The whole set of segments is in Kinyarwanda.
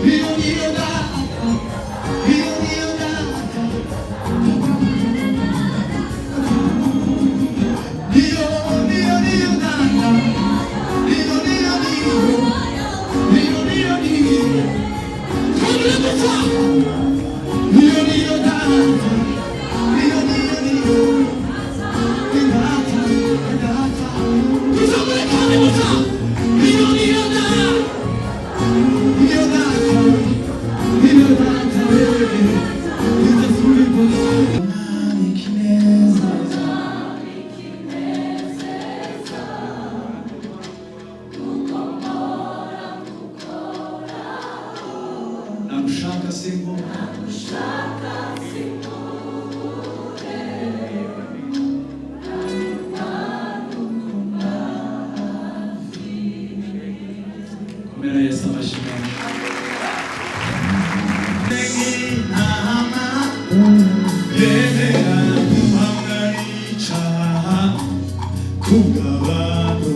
Iyo niyo data, iyo niyo data, iyo niyo niyo data, iyo niyo niyo, iyo niyo niyo. Twongere gusa. Iyo niyo data, iyo niyo niyo, ni data, ni data. Tuzamure kandi gusa. Iyo niyo data, iyo data, iyo data, idasubirwa. Ikinezeza. Nagushaka sinkubure. Komera Yesu amashyi menshi. Intama yemera guhamwa n'icyaha kubw'abantu.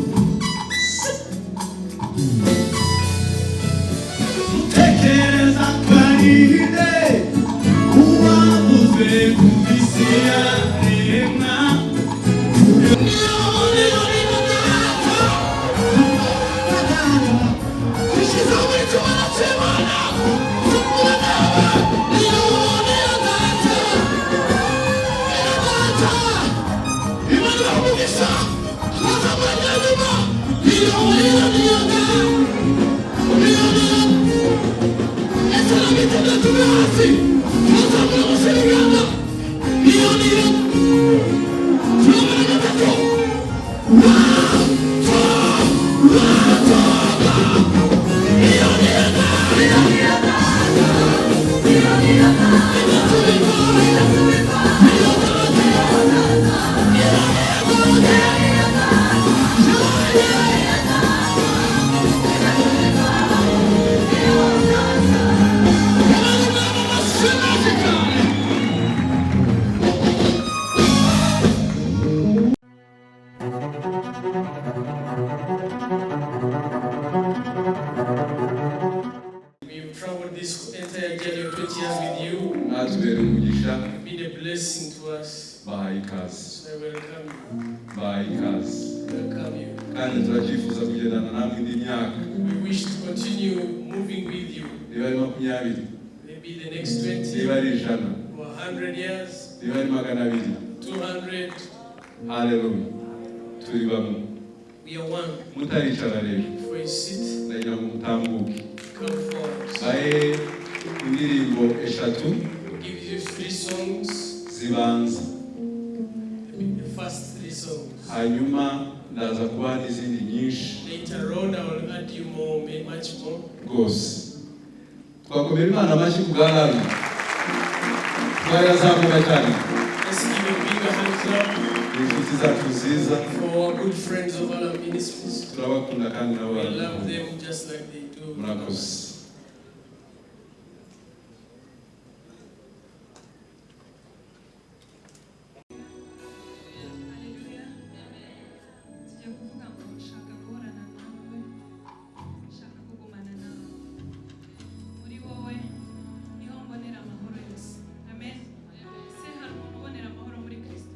Mutekereza ko ari nde uwavuzwe ku isi yaremwa? Niyo niyo niyo data, data. Dushyizeho buri kimwe cy'Imana. Niyo niyo data, niyo data. Imana ibahe umugisha. Twazamura nyuma. Niyo niyo niyo data, niyo niyo. Ese nabitega tube hasi. Twazamura gusa ibiganza. Niyo niyo. Turabona gatatu. One, two, one, two, go. Iyo niyo data, iyo niyo data, iyo niyo data. Idasubirwa. Niyo data, iyo niyo data. Yeah, yeah. Imana imana amashyi menshi cyane. We've traveled this entire journey of 20 years with you. Mwatubereye umugisha. You've been a blessing to us. Bahaye ikaze. So I welcome you. Bahaye ikaze. Welcome you. Kandi turacyifuza kugendana namwe indi myaka. We wish to continue moving with you. Niba ari 20, Maybe the next 20 niba ari 100, or 100 years, niba ari 200, 200. Haleluya, turi bamwe. We are one. Mutaricara rero, Before you sit, ndagira ngo mutambuke. Come forward. Bahe indirimbo eshatu We'll give you three songs, zibanza, the first three songs. Hanyuma ndaza kubaha n'izindi nyinshi. Later on, I will add you more, much more. Rwose twakomera Imana amashyi ku bwa Alarm, twayazamuka cyane. Let's give a bigger hand clap Ni inshuti zacu nziza. For our good friends of Alarm Ministries. Turabakunda kandi nabo We love baradukunda. Them just like they do. Murakoze. Haleluya. Tugiye kuvuga ngo nshaka guhorana nawe, nshaka kugumana nawe. Muri wowe niho mbonera amahoro yose. Amen. Se hari umuntu ubonera amahoro muri Kristo?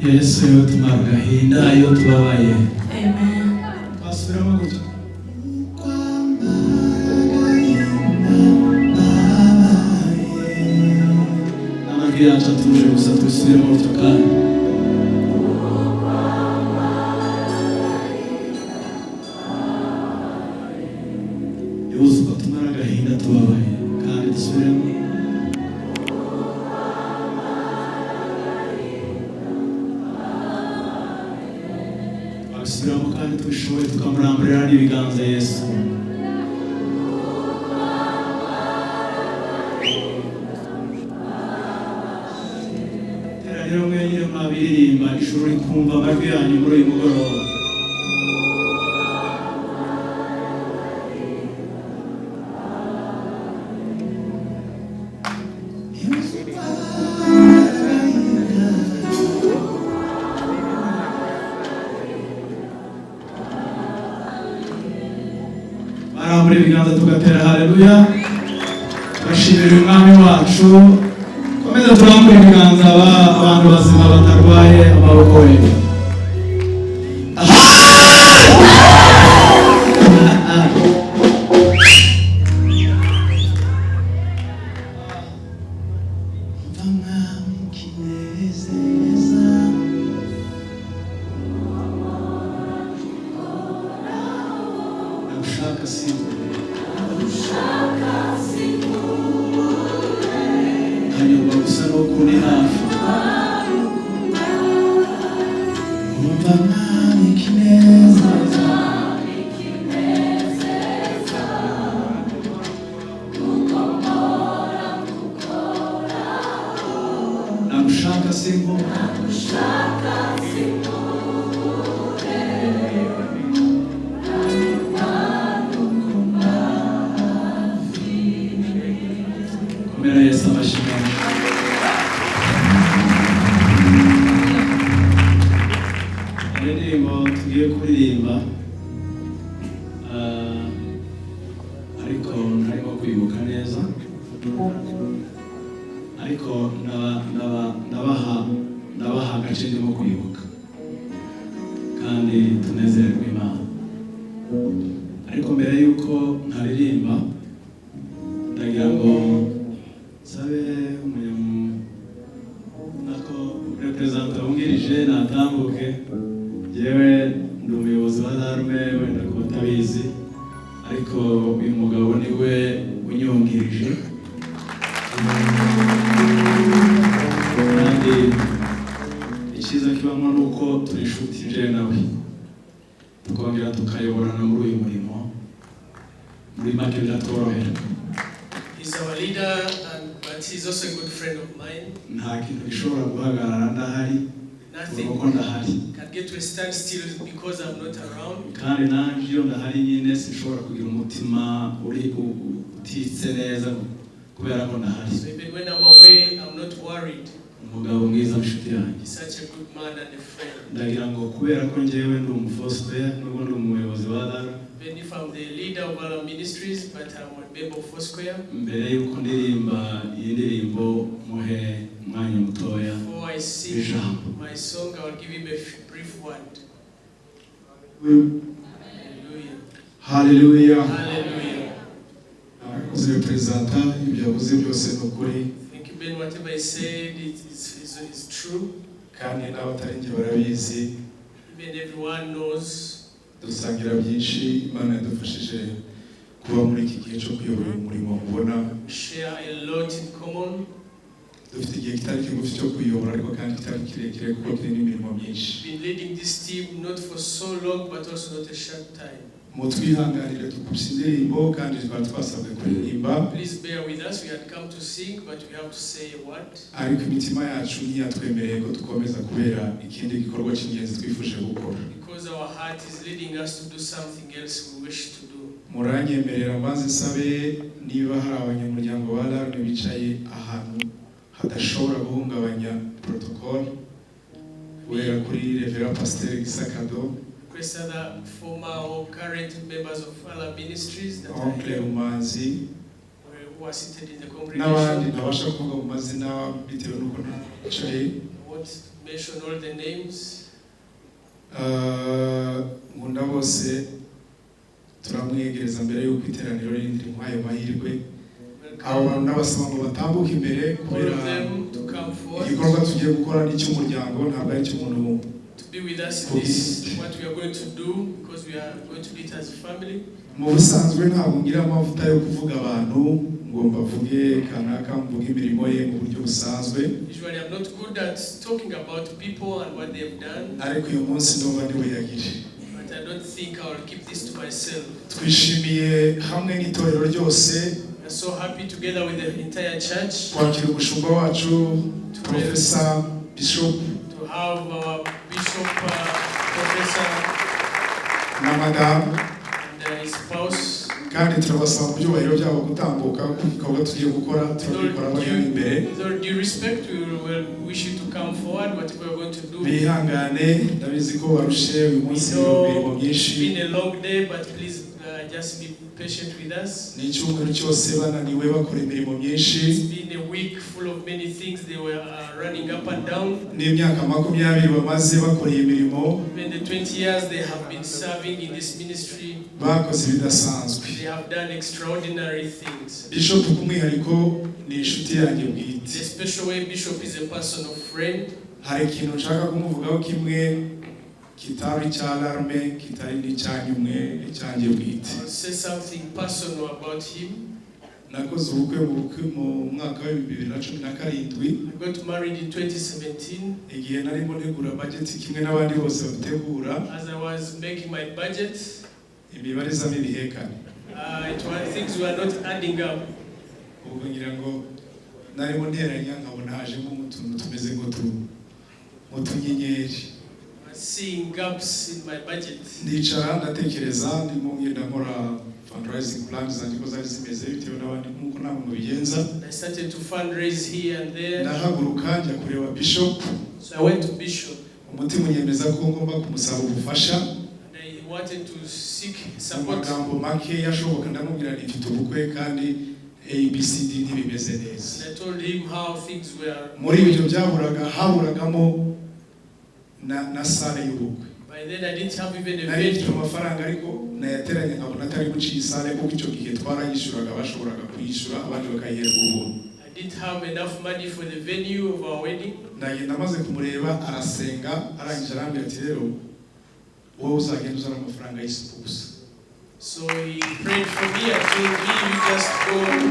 Yesu yo tumara agahinda iyo tubabaye. Amen. Twasubiramo gutya. Amajwi yacu atuje gusa tubisubiremo gutyo kandi. Yesu ko tumara agahinda tubabaye kandi dusubiremo. Twabisubiramo kandi tubishoboye tukamuramburira n'ibiganza Yesu. Teraniro mwenyine mwabiririmba ijuru rikumva amajwi yanyu muri uyu mugoroba. Barambura ibiganza tugatera haleluya. Bashimira umwami wacu. Komeza turambure ibiganza abantu bazima batarwaye amaboko ye. Ndagushaka sinkubure, nkanyurwa gusa nuko uri hafi. Umva Tugiye kuririmba, ariko ntarimo kwibuka neza, ariko ndabaha agace ndimo kwibuka kandi tunezererwe Imana. Ariko mbere y'uko nkaririmba, ndagira ngo nsabe nako représentant wungirije natambuke. Yewe, ndi umuyobozi wa Alarm, wenda ku batabizi, ariko uyu mugabo niwe unyungirije, kandi icyiza kibamo ni uko turi inshuti njewe nawe, tukongera tukayoborana muri uyu murimo. Muri make biratworohera. He's our leader, but he's also a good friend of mine. Nta kintu gishobora guhagarara ndahari. Nothing kuko ndahari can get to a standstill because I'm not around. Kandi nanjye iyo ndahari nyine sinshobora kugira umutima uri utitse neza kubera ko ndahari. So even when I'm away, I'm not worried. Umugabo mwiza w'inshuti yanjye. He's such a good man and a friend. Ndagira ngo kubera ko njyewe ndi umufosite, nubwo ndi umuyobozi wa Alarm, Even if I'm the leader of Alarm Ministries, but I'm a member of Foursquare. Mbere y'uko ndirimba iyi ndirimbo, muhe umwanya mutoya Before I sing ijambo. My song, I will give him a brief word. Hallelujah. Haleluya. Hallelujah. Arakoze perezida, ibyo yavuze byose ni ukuri. Thank you, Ben. Whatever I said, it is true. Kandi n'abatari njye barabizi. Even everyone knows. Dusangira byinshi. Imana yadufashije kuba muri iki gihe cyo kuyobora uyu murimo mubona. We share a lot in common. Dufite igihe kitari kigufi cyo kuyobora, ariko kandi kitari kirekire kuko kirimo imirimo myinshi. Been leading this team not for so long, but also not a short time. Mutwihanganire, dukubise indirimbo kandi twari twasabwe kuririmba. Please bear with us. We had come to sing, but we have to say a word. Ariko imitima yacu ntiyatwemereye ko dukomeza kubera ikindi gikorwa cy'ingenzi twifuje gukora. Because our heart is leading us to do something else we wish to do. Muranyemerera mbanze nsabe niba hari abanyamuryango ba Alarm bicaye ahantu hadashobora guhungabanya protocol, guhera kuri Reverend Pasiteri Gisakado, Request other former or current members of Alarm Ministries that are Oncle here, Rumanzi who are seated in the n'abandi congregation. ntabasha kuvuga mu mazina bitewe n'uko nticaye. I won't mention all the names. Nkunda bose turamwegereza mbere y'uko iteraniro rindi rimuha ayo mahirwe. Abo bantu n'abasaba ngo batambuke imbere All kubera of them to come forward igikorwa tugiye gukora ni icy'umuryango, ntabwo ari icy'umuntu. To be with us in this, what we are going to do, because we are going to do it as a family. Mu busanzwe ntabwo ngira amavuta yo kuvuga abantu ngo mbavuge kanaka, mvuge imirimo ye mu buryo busanzwe. Usually I'm not good at talking about people and what they've done, Ariko uyu munsi ndumva ntibuyagire. But I don't think I will keep this to myself. Twishimiye hamwe n'itorero ryose We are so happy together with the entire church kwakira umushumba wacu, Professor Bishop to have our bishop, professor, na madamu. And his spouse. Kandi turabasaba mu byubahiro byabo gutambuka kuko igikorwa tugiye gukora With all turabikora bari hano imbere. due, with all due respect, we will wish you to come forward, whatever we're going to do. Bihangane, ndabizi ko barushe uyu We munsi, imirimo know it's myinshi. been a long day, but please just be patient with us. Ni icyumweru cyose bananiwe bakora imirimo myinshi. It's been a week full of many things. They were running up and down. N'imyaka 20 bamaze bakora iyi mirimo. Even the 20 years they have been serving in this ministry, Bakoze ibidasanzwe. They have done extraordinary things. Bishop k'umwihariko ni inshuti yanjye bwite. In a special way, Bishop is a personal friend. Hari ikintu nshaka kumuvugaho kimwe kitari icya Alarm, kitari n'icyanyu mwe, icyanjye bwite. I'll say something personal about him. Nakoze ubukwe mu mwaka wa 2017. I got married in 2017. Igihe narimo ntegura budget kimwe n'abandi bose babitegura, As I was making my budget, imibare izamo ibihekane. Things were not adding up. Ubwo ngira ngo narimo nteranya nkabona hajemo utuntu tumeze nk'utunyenyeri. I was seeing gaps in my budget. Ndicara ndatekereza, ndimo ngenda nkora fundraising plan zanjye ko zari zimeze bitewe n'abandi nk'uko ntabwo mubigenza. I started to fundraise here and there. Ndahaguruka njya kureba Bishop. So I went to Bishop. Umutima unyemeza ko ngomba kumusaba ubufasha. And I wanted to seek Mu support. magambo make ashoboka ndamubwira nti mfite ubukwe kandi ABCD ntibimeze neza. And I told him how things were. Muri ibyo byaburaga haburagamo na salle y'ubukwe. By then I didn't have even a Nari mfite venue. amafaranga ariko nayateranye nkabona atari guca iyi salle, kuko icyo gihe twarayishyuraga, bashoboraga kuyishyura abandi bakayihera ubuntu. I didn't have enough money for the venue of our wedding. Ndagenda, amaze kumureba arasenga, arangije arambwira ati: "Rero wowe uzagenda uzana amafaranga y'isuku gusa." So he prayed for me and told me, "You just go and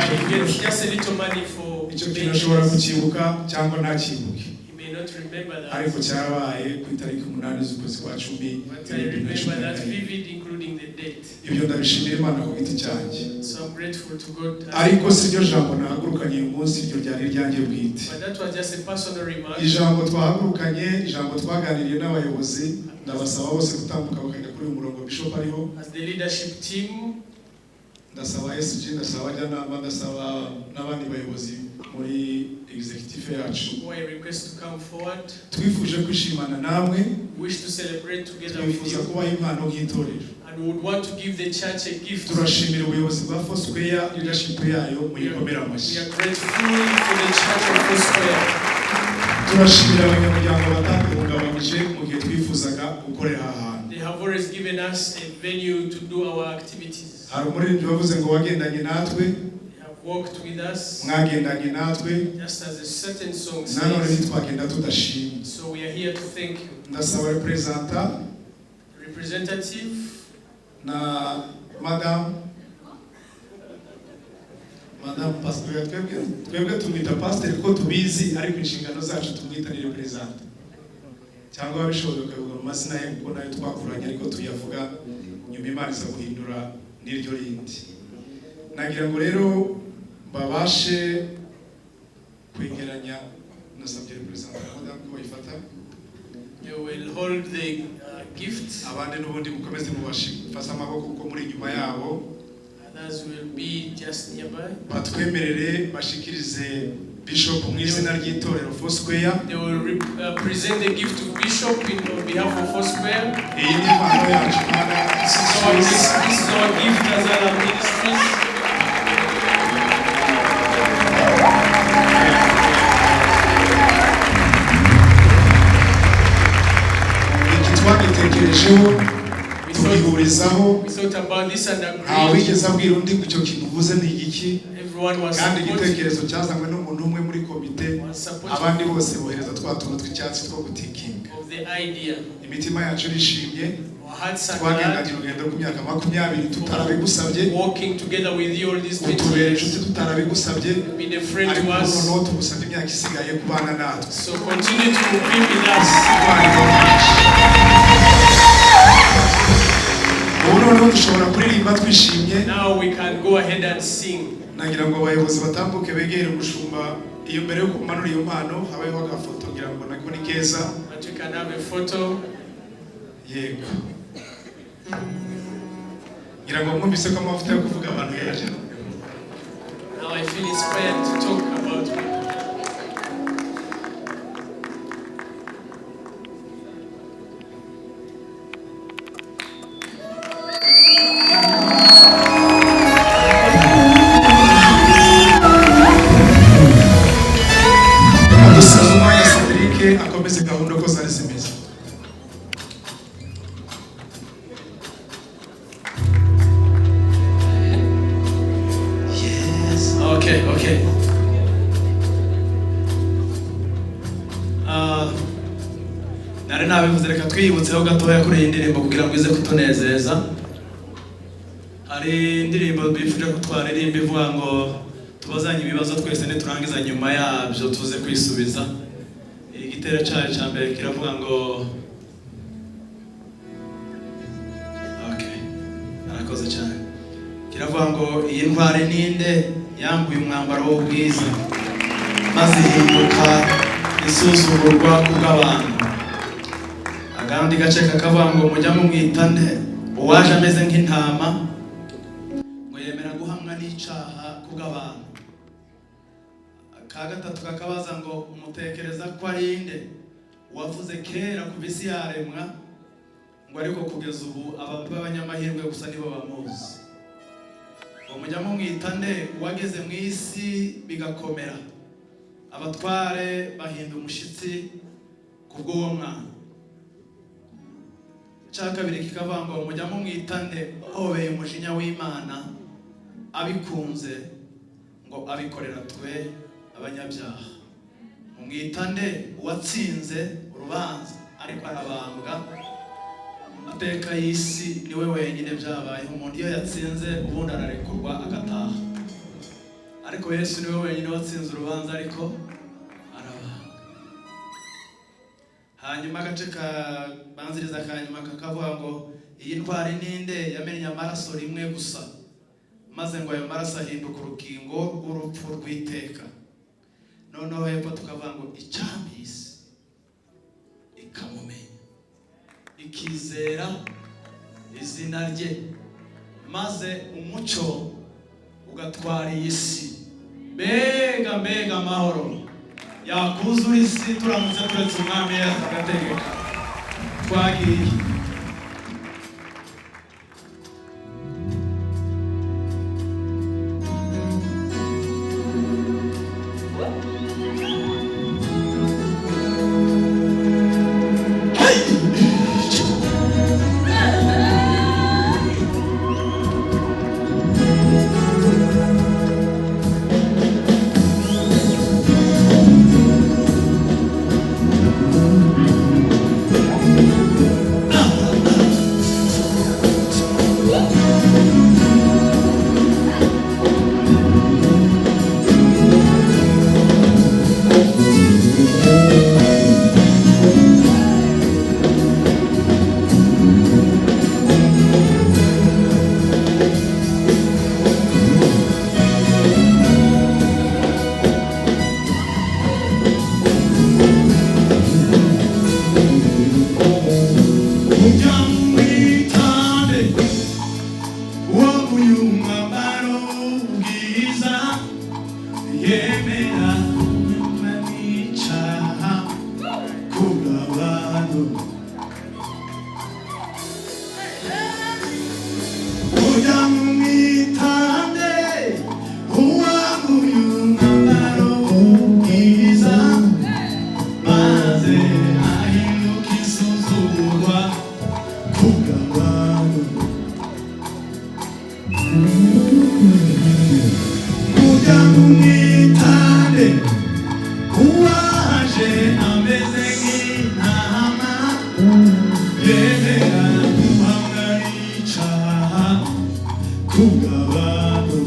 you get just a little money for Icyo kintu ashobora maintenance." kucyibuka cyangwa ntakibuke, He may not remember that. ariko cyarabaye ku itariki 8 z'ukwezi kwa 10, But I 2014. remember that vivid, including the date. Ibyo ndabishimira Imana ku giti cyanjye. So I'm grateful to God. Ariko si ryo jambo nahagurukanye uyu munsi, iryo ryari iryanjye bwite. But that was just a personal remark. Ijambo twahagurukanye, ijambo twaganiriye n'abayobozi, ndabasaba bose gutambuka bakajya kuri uyu murongo bishop ariho. As the leadership team, Ndasaba SG, ndasaba abajyanama, ndasaba n'abandi bayobozi muri executive yacu. Who I request to come forward, Twifuje kwishimana namwe. We wish to celebrate together with Twifuza you, kubaha impano nk'itorero. And we would want to give the church a gift. Turashimira ubuyobozi bwa Foursquare, leadership yayo, muyikomere We amashyi. are grateful for the church of Foursquare. Turashimira abanyamuryango bataduhungabanyije mu gihe twifuzaga gukorera aha hantu. They have always given us a venue to do our activities. Hari umuririmbyi wavuze ngo wagendanye natwe. They have walked with us, Mwagendanye natwe. Just as a certain song Nanone says. ntitwagenda tudashimye. So we are here to thank you. Ndasaba représentant The representative na madamu pasiteri. Twebwe tumwita pasiteri kuko tubizi, ariko inshingano zacu tumwita ni représentant, cyangwa ababishoboye bakabivuga mu mazina ye, kuko nayo twakuranye ariko tuyavuga nyuma Imana iza guhindura n'iryo rindi. Nagira ngo rero babashe kwegeranya, nasabye représentant na madamu ko bayifata. They will hold the gift. Abandi n'ubundi mukomeze mubafate amaboko kuko muri inyuma yabo. Others will be just nearby. Batwemerere bashikirize bishop mu izina ry'itorero Foursquare. They will present the gift to Bishop on behalf of Foursquare. Iyi ni impano yacu mana. This is our gift as our ministries. Iki twagitekerejeho, We thought, tugihurizaho. we thought about this and Nta agreed. wigeze abwira undi ngo icyo kintu uvuze ni igiki. Everyone was Kandi supportive. igitekerezo cyazanywe n'umuntu umwe muri komite, Was supportive abandi bose bohereza twa tuntu tw'icyatsi two gutikinga. of the idea. Imitima yacu irishimye. Our hearts are Twagendanye glad urugendo rw'imyaka 20 tutarabigusabye. Walking together with you all these 20 Utubera years. inshuti tutarabigusabye. You've been a friend to Ariko us. noneho tugusabye imyaka isigaye kubana natwe. So continue to be with us. Imana ibahe. Ubu noneho dushobora kuririmba twishimye. Now we can go ahead and sing. Nagira ngo abayobozi batambuke begere umushumba. Iyo mbere yo kumanura iyo mpano habayeho agafoto, ngira ngo nako ni keza. But we can have a photo. Yego, ngira ngo mwumvise ko amavuta yo kuvuga abantu yaje. Now I feel inspired to talk about people. Reka dusize umwanya Cedric akomeze gahunda uko zari zimeze. Yes. Okay. Ah, nari nabivuze, reka twiyibutseho gatoya kuri iyi ndirimbo kugira ngo ize kutunezeza. Hari indirimbo bifuje ko twaririmba ivuga ngo tubazanye ibibazo twese niturangiza nyuma yabyo tuze kwisubiza. Igitero cyayo cya mbere kiravuga ngo okay. Arakoze cyane. Kiravuga ngo iyi ntwari ninde yambuye umwambaro w'ubwiza maze ihinduka isuzugurwa kubw'abantu. Akandi gace kakavuga ngo mujya mumwita nde uwaje ameze nk'intama ngo yemera guhamwa n'icaha kubw'abantu. Aka gatatu kakabaza ngo umutekereza ko ari nde Wavuze kera kuva isi yaremwa ngo, ariko kugeza ubu abantu b'abanyamahirwe gusa nibo bamuzi. Ngo mujya mumwita nde uwageze mu isi bigakomera, abatware bahinda umushyitsi kubw'uwo mwana? Icya kabiri kikavuga ngo mujya mumwita nde uhobeye umujinya w'Imana abikunze, ngo abikorera twe abanyabyaha? Mumwita nde uwatsinze urubanza ariko arabambwa? Amateka y'isi niwe wenyine byabayeho. Umuntu iyo yatsinze ubundi ararekurwa agataha, ariko Yesu niwe wenyine watsinze urubanza ariko arabambwa. Hanyuma agace kabanziriza ka nyuma kakavuga ngo iyi ntwari ninde yamennye amaraso rimwe gusa, maze ngo ayo maraso ahinduka urukingo rw'urupfu rw'iteka? Noneho hepfo tukavuga ngo icyampa isi ikamumenya, ikizera izina rye, maze umucyo ugatwara iyi si. Mbega mbega amahoro yakuzura isi turamutse turetse Umwami Yesu agategeka! Twagiye. Mujya mwitande wo uyu mwambaro bwiza, yemera n'icyaha kubw'abantu. Mujya mwitande uwambuye umwambaro bwiza, maze ahinduka isuzugurwa kubw'abantu. Mujya mumwitande uwaje ameze nk'intama, yemera guhamwa n'icyaha kubw'abantu.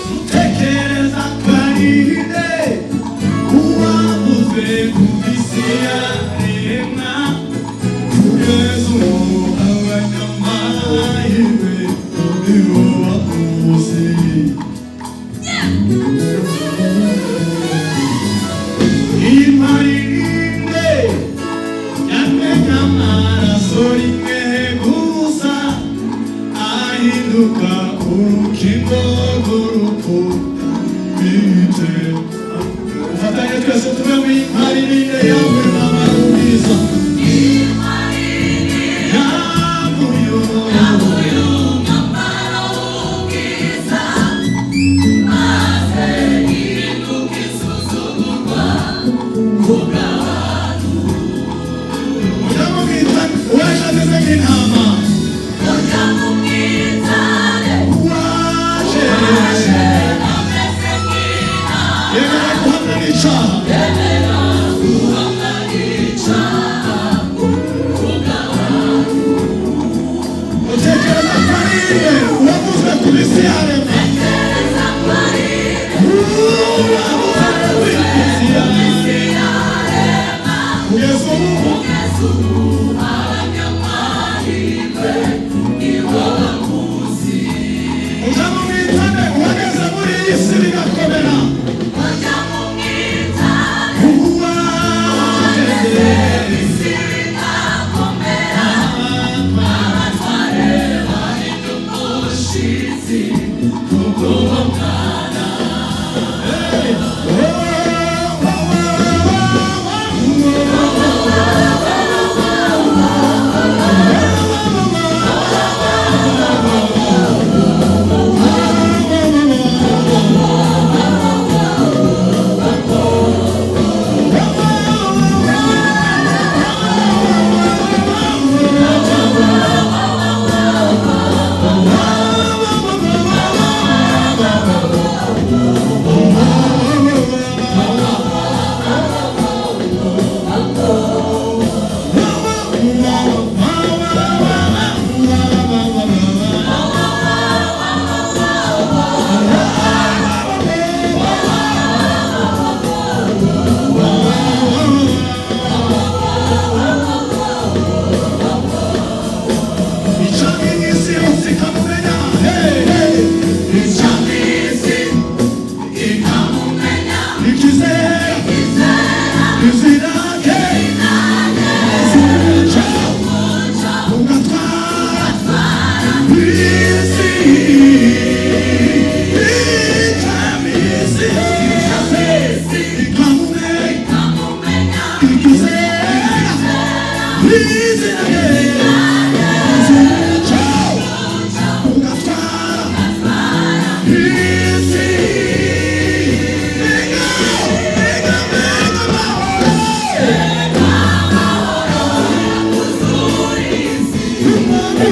Mutekereza ko ari nde uwavuzwe ku isi yaremwa, kugeza ubu abanyamahirwe nibo bamuzi? Imarinde yamenya amaraso rimwe gusa, ahinduka urukingo rw'urupfu bite? Ufatanye twese tube mu imarinde yawe mama ubwiza yaguyo. Ujya mumwita uwaje ameze nk'intama, uwaje yemera guhamwa n'icyaha. Utekereza ko ari nde uwavuzwe ku isi yaremwa, uwavuzwe ku isi yaremwa, kugeza ubu ujya mumwitane uhageze muri iyi si bigakomera, uwageze Ikizera izina rye umucyo ugatwara isi. Mbega mbega mbega amahoro. Umwami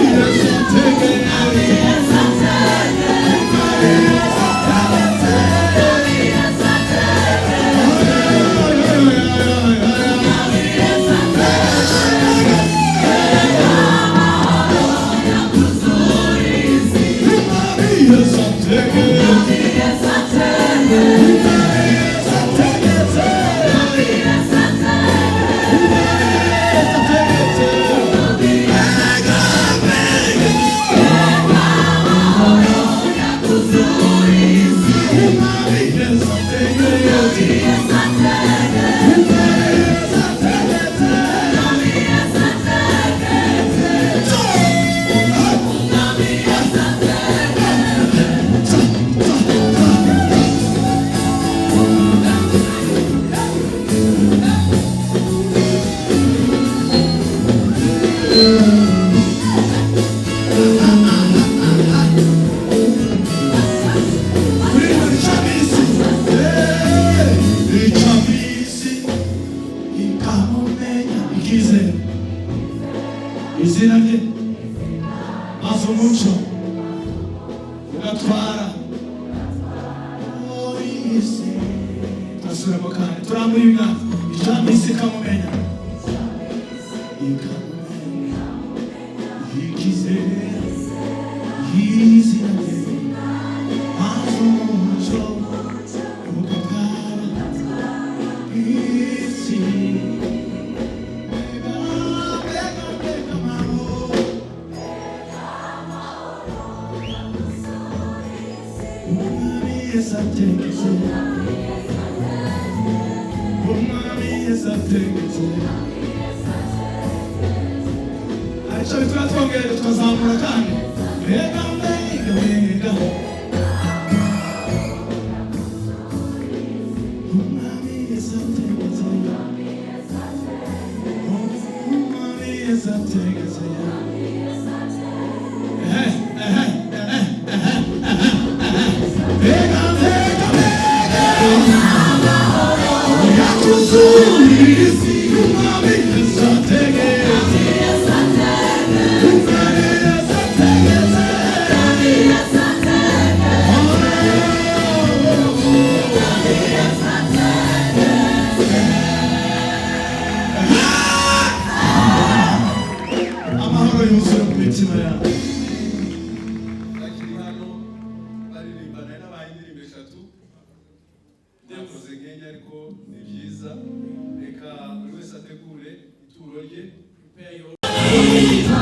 Yesu ategetse. Izina rye maze umuco ugatwara isi. Turasubiramo kandi turambura ibiganza. Ijambo isi ikamumenya, ikamumenya, ikizera izina rye maze umuco ugatwara isi. Mbega mbega mbega amahoro. Umwami Yesu ategetse. Umwami Yesu ategetse. Aricyo bituma twongera tukazamura kandi mbega mbega mbega. Umwami Yesu ategetse. Umwami Yesu ategetse. Ehe, ehe, ehe, ehe, ehe, ehe. Mbega mbega mbega. Yakuzuriye isi. Umwami Yesu ategetse. Umwami Yesu ategetse. Amahoro yuzuye mu mitima yabo. Bakiri hano baririmba, nari nabaye indirimbo eshatu mwakoze nk'enye, ariko ni byiza. Reka buri wese ategure ituro rye. Prepare your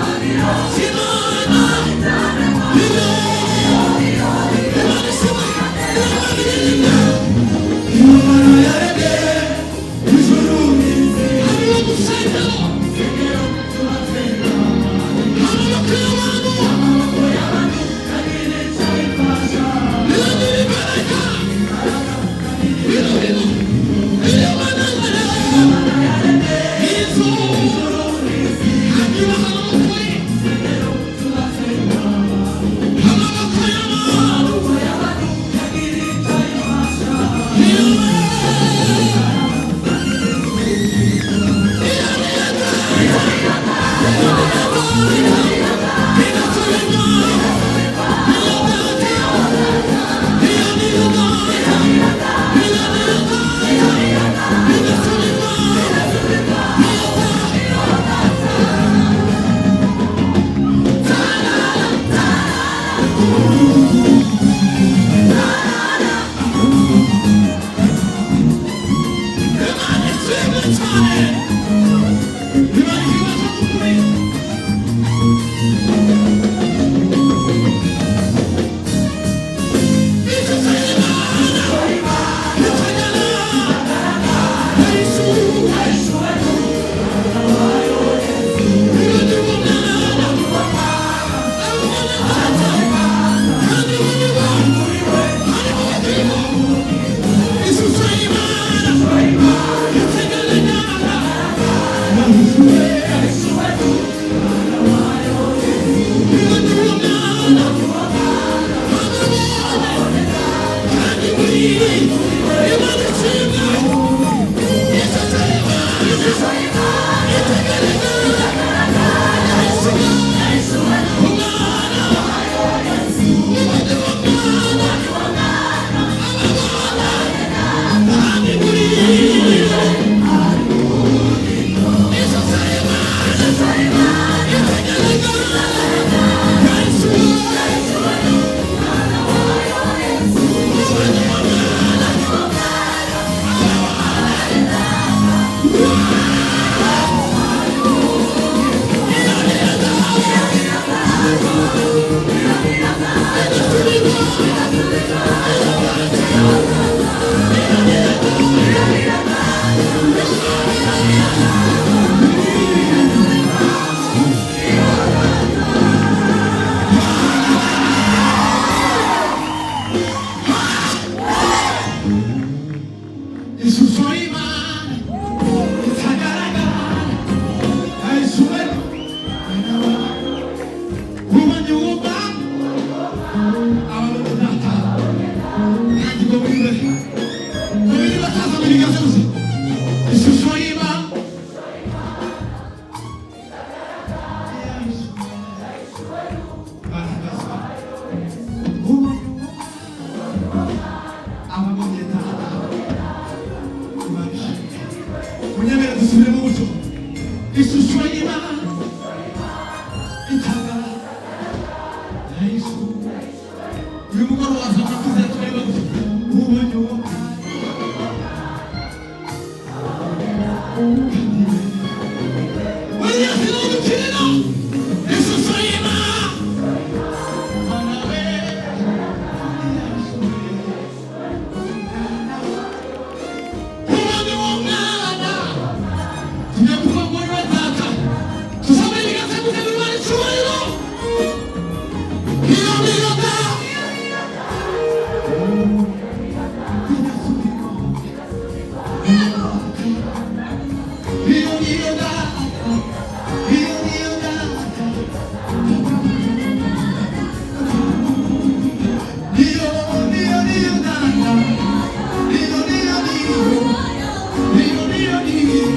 Amaboko Ishusho y'Imana itagaragara ayishuwe ubonye uwumva ababona data kandi ngo wiwe babiri bataza mu biganza gusa ishusho y'Imana ubonye uwumva ababonye data. Munyemere dusubire mu buryo ishusho y'Imana itagaragara Yesu. Uyu mugoroba wasanga kwizera twari bagufi ubonye uwo William sinagukirira ishusho y'Imana Mana we ubonye uwo mwana tujya kuva muri we data tuzamure ibiganza gutegura Imana icyubahiro iyo niyo da iyo niyo da iyo niyo da iyo niyo niyo da iyo niyo niyo iyo niyo niyo